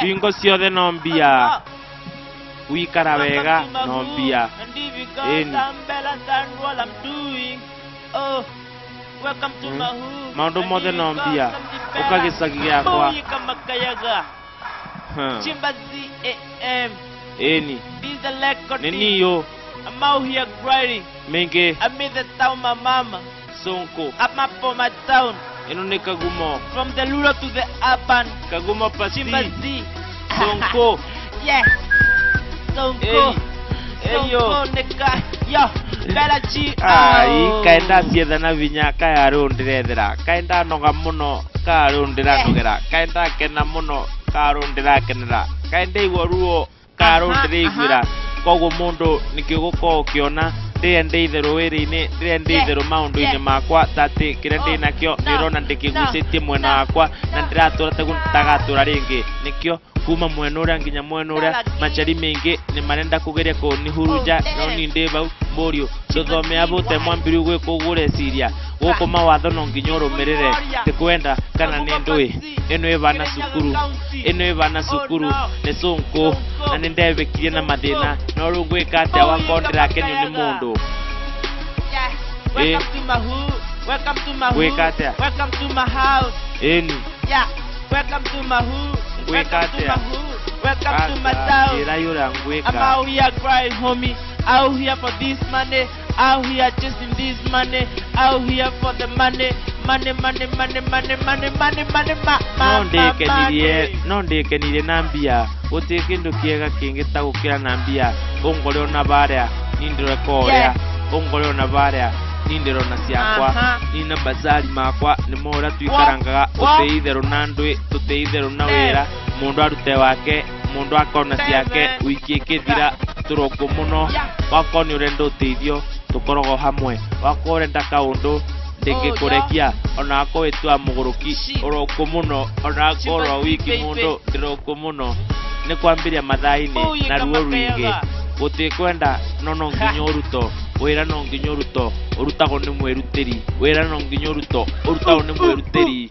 Hingo ciothe no mbia. Gwikara wega no mbia. Ĩni. Maũndũ mothe no mbia. Ũka gĩcagi gĩakwa. Ĩni. Nĩ niũ. Mĩngĩ. Sonko. Ĩno nĩ Kagumo. From the rural to the urban. Kagumo pasi. Chimbazi. Sonko. Yeah. Sonko. Eyo. Sonko nigga. Yo. Bella G. Ai, kaĩ ndacietha na vinya kaĩ arĩ ũũ ndĩrethera, kaĩ ndanoga mũno kaĩ arĩ ũũ ndĩranogera, kaĩ ndakena mũno kaĩ arĩ ũũ ndĩrakenera, kaĩ ndaigua ruo kaĩ arĩ ũũ ndĩraiguĩra. Koguo mũndũ nĩkĩo ũgũkorwo ũkĩona rĩrĩa ndĩ itherũ wĩra-inĩ, rĩrĩa ndĩ itherũ maũndũ-inĩ makwa, ta atĩ kĩrĩa ndĩ nakĩo nĩ ũrona ndĩkĩgucĩtie mwena wakwa na ndĩratũra taguo nditagatũra rĩngĩ. Nĩkĩo kuma mwena ũrĩa nginya mwena ũrĩa machari maingĩ nĩ marenda kũgeria kũnihurunja no niĩ ndĩ vau mũriũ ndũthome abũte mwambĩrĩrio gwĩka ũguo ũreciria. Gũkũ mawatho no nginya ũrũmĩrĩre, ti kwenda kana nĩ ndũĩ. Ĩno ĩvana cukuru, ĩno ĩvana cukuru nĩ cũnkũ na nĩ ndebĩkirie na mathĩna no rĩu ngwĩka atĩa wakorwo ndĩrakenio nĩ mũndũ. Yeah. Welcome to my hood. Welcome to my hood. Gwĩka atĩa? Welcome to my house. Ĩni. Yeah. Welcome to my hood. Gwĩka Welcome to atĩa? my hood. Welcome to my town. Njĩra ũrĩa I'm ngwĩka. out here crying, homie. Out here for this money. Out here chasing this money. Out here for the money. Money, money, money, money, money, money, money, ma, ma, No ma, ndĩkenirie, money. no ndĩkenirie na mbia. Gũtirĩ kĩndũ kĩega kĩngĩ ta gũkĩra na mbia. Ũngore ona barĩa niĩ ndĩreka ũrĩa. Yeah. Ũngore ona barĩa niĩ ndĩrona ciakwa. Aha. Niĩ na bazari makwa nĩmo ũrĩa tũikarangaga. Tũtĩ itherũ na ndũĩ, tũtĩ itherũ na wĩra. Mũndũ arute wake, mũndũ akona ciake, wiki ĩkĩthira tũrũngũ mũno. Wakorwo nĩ ũrenda ũteithio tũkoragwo hamwe. Wakorwo ũrenda kaũndũ ndĩngĩkũrekia. Ona wakorwo wĩ tu wa mũgũrũki ũrũngũ mũno. Ona wakorwo ũrĩ wiki mũndũ ndĩrũngũ mũno. Nĩ kwambĩrĩria mathaa-inĩ na ruo rũingĩ. Gũtirĩ kwenda no no nginya ũruto. Wĩra no nginya ũruto, ũrutagwo nĩ mwĩrutĩri. Wĩra no nginya ũruto, ũrutagwo nĩ mwĩrutĩri.